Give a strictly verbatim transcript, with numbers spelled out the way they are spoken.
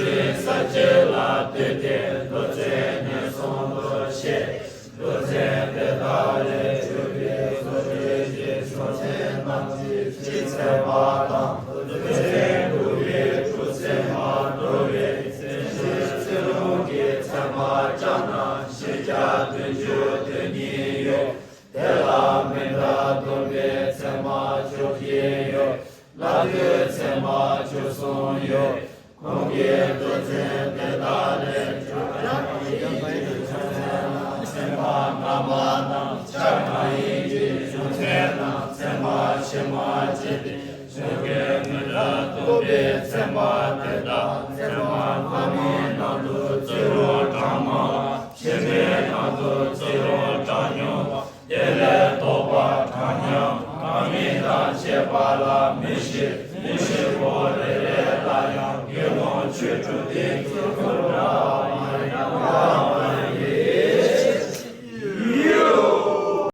ས་བཅུ་ལ་ལྟོས་ཏེ་ལོ་ཙཱའི་གནས་གསུམ་དུ་བཤད། ལོ་ཙཱ་དེ་དག་ལས་གྲུབ་པའི་བཟོ་བཅོས་ཀྱི་སྲོལ་འཛིན་རྣམས་ཀྱི་སྤྱིའི་ཚད་མ་དང་། ལོ་ཙཱའི་དགུ་པའི་དྲུག་ཚད་མ་འགྲོ་བའི་ཚད་གཞིར་ཚིག་ལྷུག་གི་ཚད་མ་བརྒྱ་དང་བཞི་བརྒྱ་བདུན་ཅུ་དོན་གཉིས་ཡོད། དེ་ལ་མཎྜལ་སྡོམ་པའི་ཚད་མ་བཅུ་བཞི་ཡོད། བླ་མདོའི་ཚད་མ་བཅུ་གསུམ་ཡོད། གོང་གི་མདོ་ཚན་དེ་དག་ལས་ཚད་མ་སྔ་མ་དང་ཆ་གང་ཡིན་གྱི་གཞུང་ཚན་དང་ཚད་མ་ཕྱི་མ་བཅས་ཏེ། གཞུང་གི་མཎྜལ་སྡོམ་པའི་ཚད་མ་དེ་དག་ཚད་མ་སྔ་མའི་ནང་དུ་བརྩི་རུང་གྲངས་མང་། ཕྱི་མའི་ནང་དུ་བརྩི་རུང་གྲངས་ཉུང་བ། དེ་ལས་ལྡོག་པ་གྲངས་མང་། སྔ་མའི་དང་ཕྱི་མ་ལ་མི་ཤེས། མི་ཤེས་པོ་རེ་རེ་ལ་ཡང་དགེ་སློང་ཆོས་དྲུག་སྡེ་བརྩི་རུང་